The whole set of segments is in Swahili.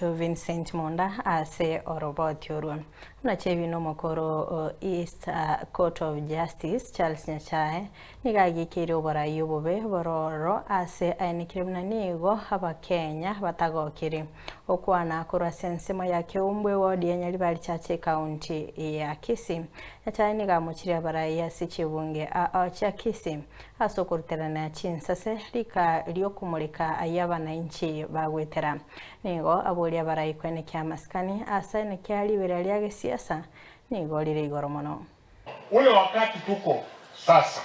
Oito Vincent Monda ase oroboti orwo. Buna Chebino omokoro o East Court of Justice Charles Nyachae nigo agikeire oborai obobe bororo ase aenekire buna nigo Abakenya batagokiri okwana korwa ase ensemo ya Keumbu ewodi ya Nyaribari Chache ekaunti ya Kisii. Nyachae nigo amochirie abarai ase chibunge ao chia Kisii ase okoruterana chinsase rika riokomoreka ayio abanainchi bagwetera. Nigo aboria abarai kwenekia amasikani ase aenekia ribera ria gesiasa nigo rire igoro mono. Ule wakati tuko sasa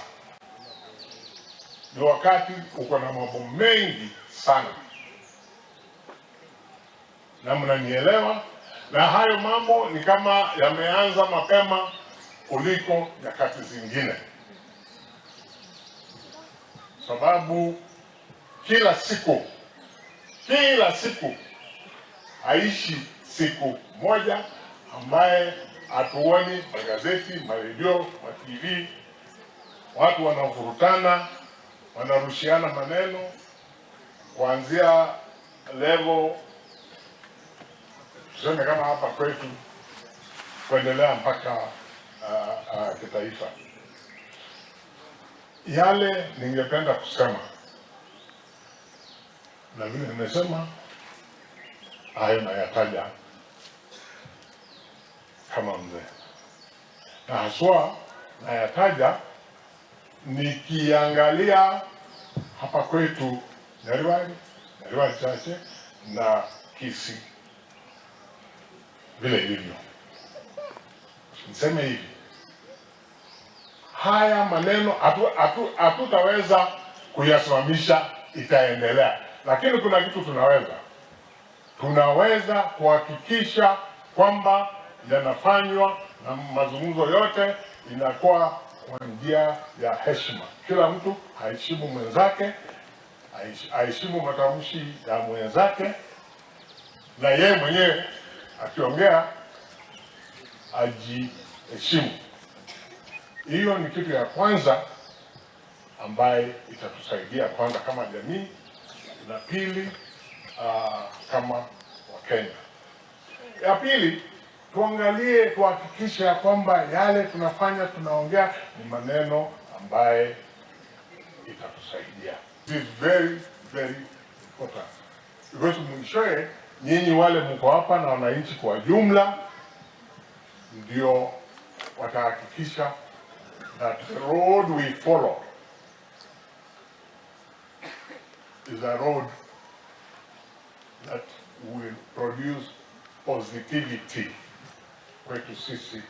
ni wakati uko na mambo mengi sana, na mnanielewa, na hayo mambo ni kama yameanza mapema kuliko nyakati zingine, sababu kila siku haishi siku moja ambaye hatuoni magazeti, maredio, ma TV, watu wanavurutana, wanarushiana maneno kuanzia level tuseme kama hapa kwetu kuendelea mpaka kitaifa. Yale ningependa kusema na vile nimesema hayo nayataja kama mzee, na haswa nayataja nikiangalia hapa kwetu Nyaribari, Nyaribari Chache na Kisii vile ilivyo. Niseme hivi, haya maneno hatutaweza kuyasimamisha, itaendelea, lakini kuna kitu tunaweza kuhakikisha kwamba yanafanywa na mazungumzo yote inakuwa kwa njia ya heshima. Kila mtu aheshimu mwenzake, aheshimu matamshi ya mwenzake, na yeye mwenyewe akiongea ajiheshimu. Hiyo ni kitu ya kwanza ambaye itatusaidia kwanza kama jamii, na pili kama Wakenya. Ya pili, tuangalie tuhakikishe ya kwamba yale tunafanya tunaongea ni maneno ambaye itatusaidia. It is very very important because mwishowe nyinyi wale mko hapa na wananchi kwa jumla ndio watahakikisha that the road we follow is a road that will produce positivity kwetu sisi